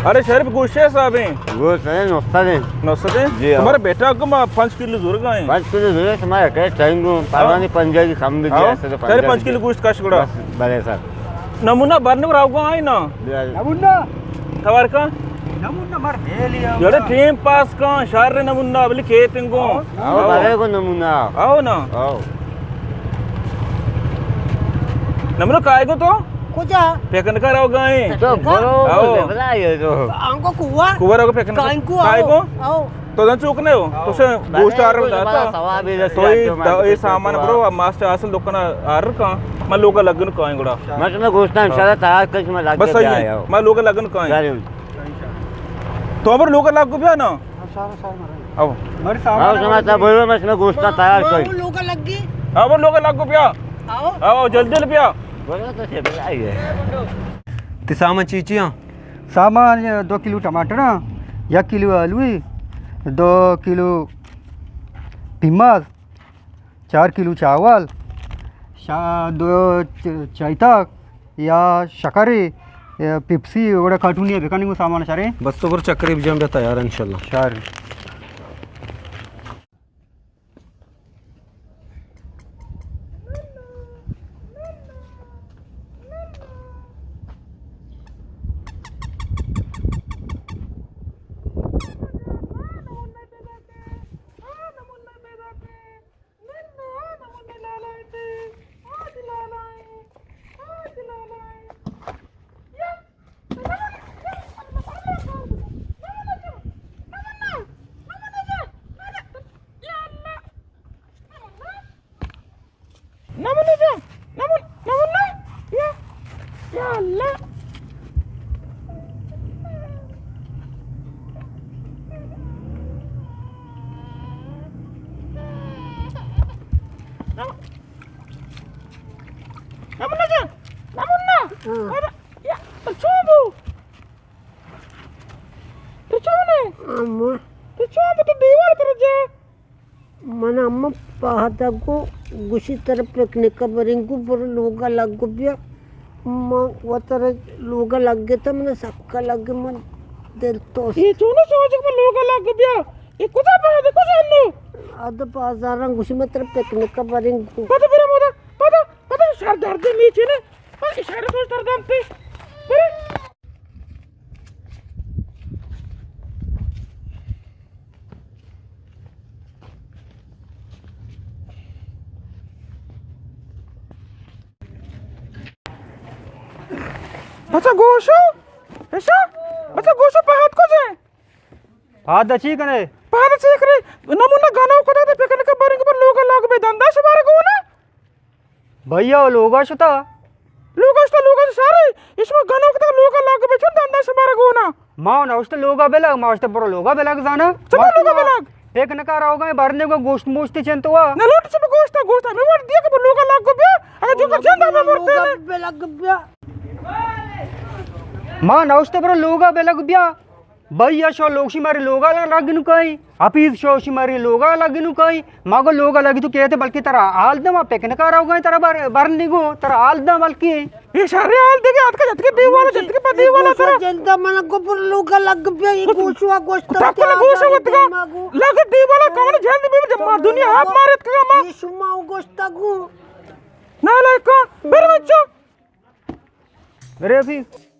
ارے شریف، گوشت چے حساب ایں؟ گوشت ایں نو سد ایں۔ نو سد ایں؟ جی، ہاں۔ تمہارا بیٹا کو ما پنچ کلو زورگا ایں۔ پنچ کلو زورگا، تمہارا کئے ٹائم کو، پروانی پنجاہ کی کم بھی ہاں۔ دیا، سر شریف، پنچ کلو گوشت کش گڑا۔ بس، بلے سر۔ نمونہ برنے کو راوگا ایں نا؟ بلے۔ نمونہ؟ توار کا؟ نمونہ مر دے لیا۔ یارے ٹیم پاس کا، شہر نمونہ، بلے کھیت انگو۔ آؤ، آؤ۔ بلے کو نمونہ۔ آؤ نا۔ آؤ۔ نمونہ کائے گو تو؟ کجا؟ پکنکا راوگا ایں۔ تو برو، آؤ۔ بلا یہ تو۔ آنکو کوا؟ کوا راوگا پکنکا۔ کائیں کو کائے آؤ۔ گو؟ آؤ۔ تو دن چوک نے ہو؟ تو سے بلے گوشت آرڈر کو داتا۔ ثواب ہی رسیا تو اے، تو اے سامان برو، ماسٹر اصل دکان آرڈر کا۔ میں لوگا لگن کائیں گڑا۔ میں تمہیں گوشت انشاءاللہ تیار کر، میں لگ بس کے صحیح آیا ہے۔ ہوں۔ میں لوگا لگن کائیں۔ تو امر لوگا لگ بیا نا۔ ہاں، سارا، سارا مرے۔ او۔ مرے سامان آؤ، سما تا بولو، میں اس میں گوشت کا تیار کر۔ لوگا لگ گئی۔ او، لوگا لگ گو پیا۔ آؤ۔ او، جلدی لے پیا۔ بولو تو سے بلائیے۔ تی سامان چی چی ہاں؟ سامان یہ دو کلو ٹماٹر ہاں، یک کلو آلوی، دو کلو پیماز، چار کلو چاول، شا-، دو چ-، چائے تک یا شکرے، یا پیپسی، وڑا کارٹونی بکنی کو سامان شرے۔ بس تو بر چکرے بجام بیا تیار انشاءاللہ۔ شر۔ نمونہ جان، نمون-، نمونہ، یا، یا اللہ۔ نمو-، نمونہ جان، نمونہ۔ ہاں۔ ارے، یا، تو چون بو؟ تو چون ہے؟ اماں۔ تو چون بو؟ تو دیوال پر جا۔ من اماں پہدگ ءَ گوشی ترا پکنک ءَ بریں گوں، برو لوگ ءَ لگ بیا۔ من وترا لوگ ءَ لگ اتاں، من سکا لگ، من دل تو۔ اے چونیں سوجگ، من لوگ ءَ لگ بیا؟ اے کجا پہدگ، کجا انو؟ اد بازاراں گوشی من ترا پکنک ءَ بریں گوں۔ پدا برا مودا، پدا، پدا شر درد نیچے نے۔ پدا شر تو درد انت۔ برے۔ بچا گوشو، ایشا، بچا گوشو، پہد کجا ہے؟ پہد چی کنے؟ پہد چی کنے؟ نمونہ گنو کدا تے پکنک برنگ پر لوگ ءَ لگ بے دندا شمارا گونا۔ بھیا، او لوگا شتا؟ لوگا شتا، لوگا شتا شارے؟ اشما گنوک تا لوگا لگ بچن دندا شمارا گونا۔ ما نوشت لوگا بلگ، ما وشت برو لوگا بلگ زانا۔ چما ما لوگا شما بلگ؟ پکنکا روگا، برنے گو گوشت موشت چنتوا۔ نہ لوٹ چما گوشتا، گوشتا میں وڑ دیا کہ لوگا لگ بیا۔ اگر جو کر جندا میں مرتے لوگا نے۔ بلگ بیا۔ ما نوشت برو لوگا بلگ بیا۔ بھئی، شو لوگ شماری لوگا لگنو کئی، حفیظ شو شماری لوگا لگنو کئی، ما گو لوگا لگی تو کہتے بلکہ ترا حال دما پکنکا روگا، ترا بر-، برنی گو، ترا حال دما بلکہ۔ اے شر حال دے گے، اتکا جتکے دیوالا، جتکے پا دیوالا ترا۔ جندا من گو پر لوگا لگ بیا، اے گوشوا گوشتا ٹکل کیا گوشا آدھا وتگا، دیما گو۔ لگ دیوالا کون جلد بی جب ما دنیا آپ مارت کگا ما۔ اے شما گوشتا گو۔ نالائکا، بر بچو۔ میرے حفیظ۔